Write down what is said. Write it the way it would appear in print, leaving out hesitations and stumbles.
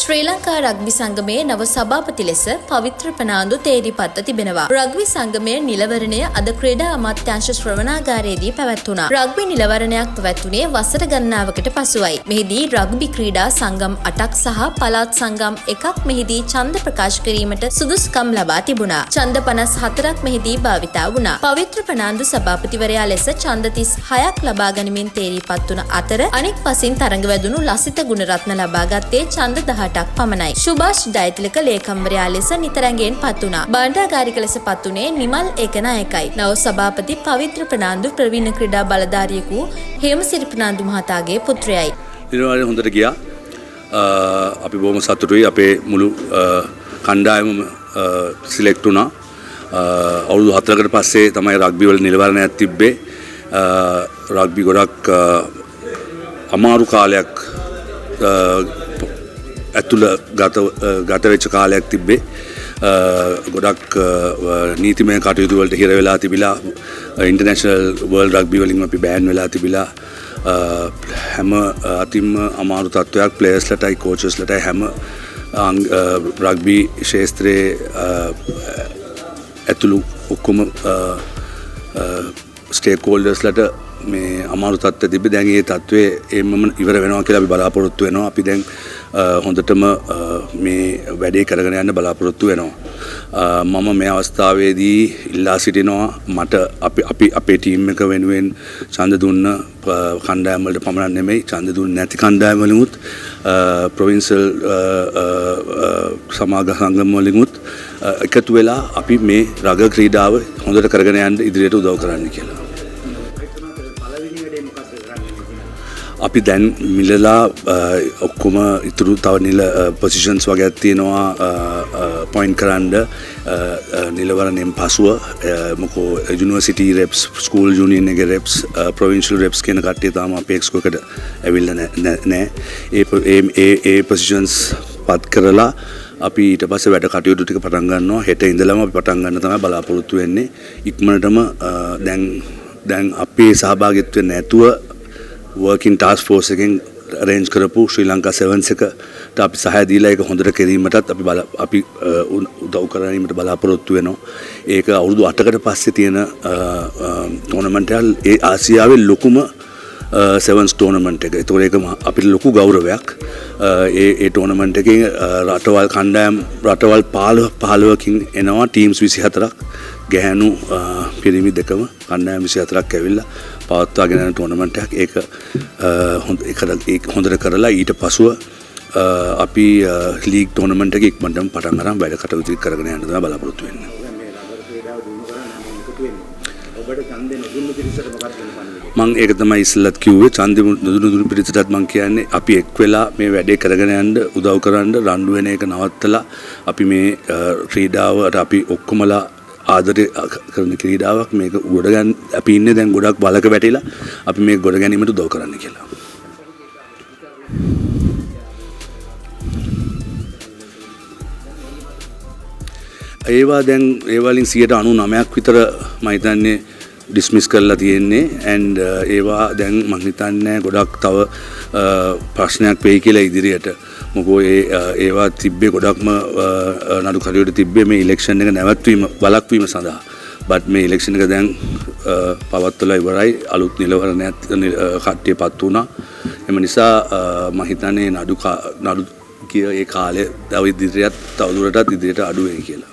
ශ්‍රී Lanka rugby සංගමයේ නව සභාපති ලෙස පවිත්‍ර ප්‍රනාන්දු තේරීපත්ව තිබෙනවා. රග්බි සංගමයේ නිලවරණය අද ක්‍රීඩා අමාත්‍යාංශ ශ්‍රවණාගාරයේදී පැවැත්වුණා. රග්බි නිලවරණයක් පැවැත්වුණේ වසර ගණනාවකට පසුවයි. මෙහිදී රග්බි ක්‍රීඩා සංගම් 8ක් සහ පළාත් සංගම් 1ක් මෙහිදී ඡන්ද ප්‍රකාශ කිරීමට සුදුසුකම් ලබා තිබුණා. ඡන්ද 54ක් මෙහිදී භාවිතා වුණා. පවිත්‍ර ප්‍රනාන්දු සභාපතිවරයා ලෙස ඡන්ද 36ක් ලබා ගනිමින් තේරීපත් වුණ අතර අනෙක් පසින් තරඟ වැදුණු ලසිත ගුණරත්න ලබා ගත්තේ ඡන්ද 18ක් පමණයි. සුභාෂ් ජයතිලක ලේකම්වරයා ලෙස නිතරැඟයෙන් පත් වුණා. භාණ්ඩාගාරික ලෙස පත් වුණේ නිමල් ඒකනායකයි. නව සභාපති පවිත්‍ර ප්‍රනාන්දු ප්‍රවීණ ක්‍රීඩා බලධාරියෙකු හේමසිරි ප්‍රනාන්දු මහතාගේ පුත්‍රයයි. නිර්වාණය හොඳට ගියා. අපි බොහොම සතුටුයි. අපේ මුළු කණ්ඩායමම සිලෙක්ට් වුණා. අවුරුදු 4කට පස්සේ තමයි රග්බි වල නිලවරණයක් තිබ්බේ. රග්බි ගොඩක් අමාරු කාලයක් ඇතුළ ගත වෙච්ච කාලයක් තිබ්බේ. ගොඩක් නීතිමය කටයුතු වලට හිර වෙලා තිබිලා, ඉන්ටර්නැෂනල් වර්ල්ඩ් රග්බි වලින් අපි බෑන් වෙලා තිබිලා, හැම අතින්ම අමාරු තත්ත්වයක් ප්ලේයර්ස්ලටයි කෝචස්ලටයි හැම රග්බි ක්ෂේත්‍රයේ ඇතුළු ඔක්කොම ස්ටේක් හෝල්ඩර්ස්ලට මේ අමාරු තත්ත්වය තිබ්බේ. දැන් ඒ තත්ත්වය එම්මම ඉවර වෙනවා කියලා අපි බලාපොරොත්තු වෙනවා. අපි දැන් හොඳටම මේ වැඩේ කරගෙන යන්න බලාපොරොත්තු වෙනවා. මම මේ අවස්ථාවේදී ඉල්ලා සිටිනවා මට අපි අපේ ටීම් එක වෙනුවෙන් ඡන්ද දුන්න කණ්ඩායම් වලට පමණක් නෙමෙයි, ඡන්ද දුන්නේ නැති කණ්ඩායම් වලිනුත්, ප්‍රොවින්ෂල් සමාගම් සංගම් වලිනුත් එකතු වෙලා අපි මේ රග ක්‍රීඩාව හොඳට කරගෙන යන්න ඉදිරියට උදව් කරන්න කියලා. අපි දැන් මිලලා ඔක්කොම ඉතුරු තව නිල පොසිෂන්ස් වගේක් තියෙනවා පොයින්ට් කරන්න නිලවරණයෙන් පසුව. මොකෝ යුනිවර්සිටි රෙප්ස්, ස්කූල් යුනියන් එකේ රෙප්ස්, ප්‍රොවින්ෂල් රෙප්ස් කියන කට්ටිය තාම අපේ එක්ස්කෝ එකට ඇවිල්ලා නෑ. ඒ පොසිෂන්ස් පත් කරලා අපි ඊට පස්සේ වැඩ කටයුතු ටික පටන් ගන්නවා. හෙට ඉඳලම අපි පටන් ගන්න තමයි බලාපොරොත්තු වෙන්නේ. ඉක්මනටම දැන් අපේ සහභාගීත්වය නැතුව වර්කින් ටාස්ක් ෆෝස් එකෙන් අරේන්ජ් කරපු ශ්‍රී ලංකා සෙවන්ස් එකට අපි සහාය දීලා ඒක හොඳට කිරීමටත් අපි උදව් කරගැනීමට බලාපොරොත්තු වෙනවා. ඒක අවුරුදු 8කට පස්සේ තියෙන ටෝර්නමන්ට් එක ඒ ආසියාවේ ලොකුම සෙවන්ස් ටෝර්නමන්ට් එක. ඒතකොට ඒක අපිට ලොකු ගෞරවයක්. ඒ ටෝර්නමන්ට් එකෙන් රටවල් කණ්ඩායම් රටවල් 15කින් එනවා ටීම්ස් 24ක්. ගැහැණු පිරිමි දෙකම කණ්ඩායම් 24ක් ඇවිල්ලා පවත්වාගෙන යන ටෝර්නමන්ට් එකක්. ඒක ඒක හොඳට කරලා ඊට පසුව අපි ලීග් ටෝර්නමන්ට් එක ඉක්මනටම පටන් අරන් වැඩ කටයුතු කරගෙන යන්න තමයි බලාපොරොත්තු වෙන්නේ. මං ඒක තමයි ඉස්සෙල්ලත් කිව්වේ, ඡන්දෙ නොදුන්නු දුන්නු පිරිසටත් මං කියන්නේ අපි එක් වෙලා මේ වැඩේ කරගෙන යන්න උදව් කරන්න, රණ්ඩු වෙන එක නවත්තලා අපි මේ ක්‍රීඩාවට අපි ඔක්කොමලා ආදරය කරන ක්‍රීඩාවක් මේක ගොඩ ගන්න අපි ඉන්නේ දැන් ගොඩක් බලක වැටිලා අපි මේක ගොඩ ගැනීමට උදව් කරන්න කියලා. ඒවා දැන් ඒ වලින් 99ක් විතර මම හිතන්නේ ඩිස්මිස් කරලා තියෙන්නේ. ඇන්ඩ් ඒවා දැන් මං හිතන්නේ ගොඩක් තව ප්‍රශ්නයක් වෙයි කියලා ඉදිරියට. මොකෝ ඒවා තිබ්බේ ගොඩක්ම නඩු කටයුතු තිබ්බේ මේ ඉලෙක්ෂන් එක නැවැත්වීම වළක්වීම සඳහා. බට් මේ ඉලෙක්ෂන් එක දැන් පවත්වලා ඉවරයි. අලුත් නිලවරණයක් කට්ටිය පත් වුණා. එම නිසා මං හිතන්නේ නඩු කිය ඒ කාලය තව ඉදිරියත් තවදුරටත් ඉදිරියට අඩු වෙයි කියලා.